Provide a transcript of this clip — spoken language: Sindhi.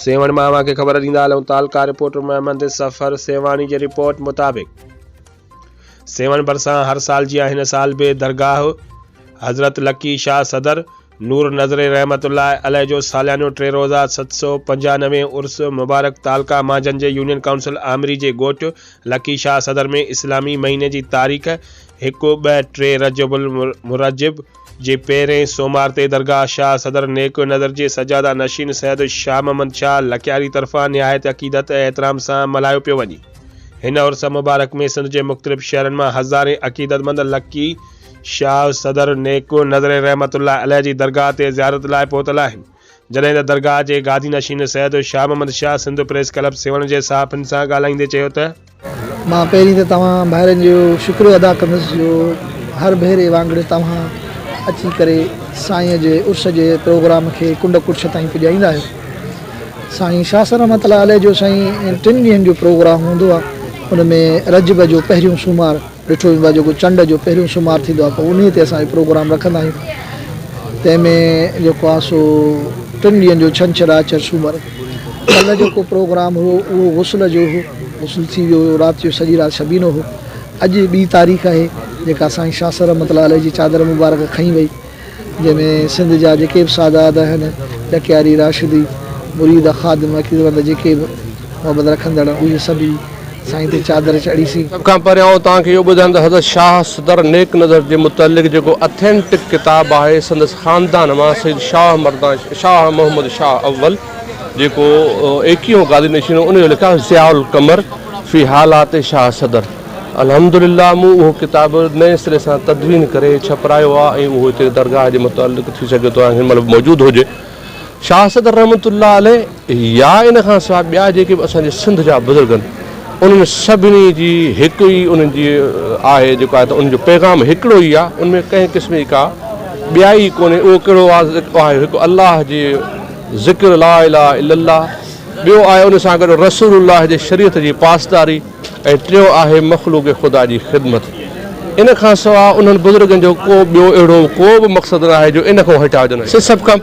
سيوهڻ مان اوهان کي خبر ڏيندا هلون تعلقه رپورٽر محمد صفر سيوهاڻي جي رپورٽ مطابق سيوهڻ ڀرسان هر سال جيان هن سال به درگاهه حضرت لڪي شاهه صدر نور نظري رحمت الله عليه جو ساليانو ٽي روزه 795 عرس مبارڪ تعلقه مانجهند جي يونين ڪائونسل آمري جي ڳوٺ لڪي شاهه صدر ۾ اسلامي مهيني جي تاريخ 1 2 3 رجب المرجب جي پهرئين سومار تي درگاهه شاهه صدر نيڪ نظر جي سجاده نشين سيد شاهه محمد شاهه لڪياري طرفان نهايت عقيدت ۽ احترام سان ملهايو پيو وڃي. هن عرس مبارڪ ۾ سنڌ جي مختلف شهرن مان هزارين عقيدتمند لڪي شاهه صدر نيڪ نظر رحمة الله عليه جي درگاهه تي زيارت لاء پهتل آهن. جڏهن ته درگاهه جي گادي نشين سيد شاهه محمد شاهه سنڌ پريس ڪلب سيوهڻ جي صحافين سان ڳالهائيندي چيو ته. مان پهرين ته توهان ڀائرن جو شڪريو ادا ڪندس جو هر ڀيري وانگر توهان اچي ڪري سائين جي عرس جي پروگرام کي ڪنڊ ڪڙڇ تائين پڄائيندا آهيو. سائين شاهه صاحب رحمة الله عليه جو سائين ٽن ڏينهن جو پروگرام هوندو آهي ان ۾ رجب جو پهريون سومار ڏٺو ويندو آهي جيڪو چنڊ جو پهريون سومار ٿيندو آهي پوء انهي تي اسان اهو پروگرام رکندا آهيون تنهن ۾ جيڪو آهي سو ٽن ڏينهن جو ڇنڇر آچر سومر ڪلهه جيڪو پروگرام هو اهو غسل جو هو غسل ٿي ويو هيو رات جو سڄي رات شبينو هو اڄ ٻي تاريخ آهي جيڪا سائين شاهه صاحب رحمة الله عليه جي چادر مبارڪ کنئي وئي جنهن ۾ سنڌ جا جيڪي به سادات آهن، لڪياري، راشدي، مريد، خادم، عقيدتمند جيڪي به محبت رکندڙ آهن اهي سڀ ئي سائين تي چادر چڙهيسين. سڀ کان پهريان آئون توهان کي اهو ٻڌايان ته حضرت شاهه صدر نيڪ نظر جي متعلق جيڪو اٿينٽڪ ڪتاب آهي سندس خاندان مان سيد شاهه مردان شاهه محمد شاهه اول جيڪو ايڪيهون گادي نشين هو ان جو لکيل آهي ضياء القمر في حالات شاهه صدر. الحمدلله مون اهو ڪتاب نئين سري سان تدوين ڪري ڇپرايو آهي ۽ اهو هتي درگاهه جي متعلق ٿي سگهي ٿو هن مهل به موجود هجي. شاهه صدر رحمة الله عليه يا ان کان سواء ٻيا جيڪي به اسان جي سنڌ جا بزرگ آهن انهن سڀني جي هڪ ئي انهن جي آهي جيڪو آهي ته انهن جو پيغام هڪڙو ئي آهي ان ۾ ڪنهن قسم جي ڪا ٻيائي ڪونهي اهو ڪهڙو آهي هڪ الله جي ذڪر لا اله الا الله ٻيو آهي ان سان گڏ رسول الله جي شريعت جي پاسداري ۽ ٽيون آهي مخلوق خدا جي خدمت. ان کان سواء انهن بزرگن جو ڪو ٻيو اهڙو ڪو به مقصد ناهي جو ان کان هٽيا هجن. سي سڀ کان.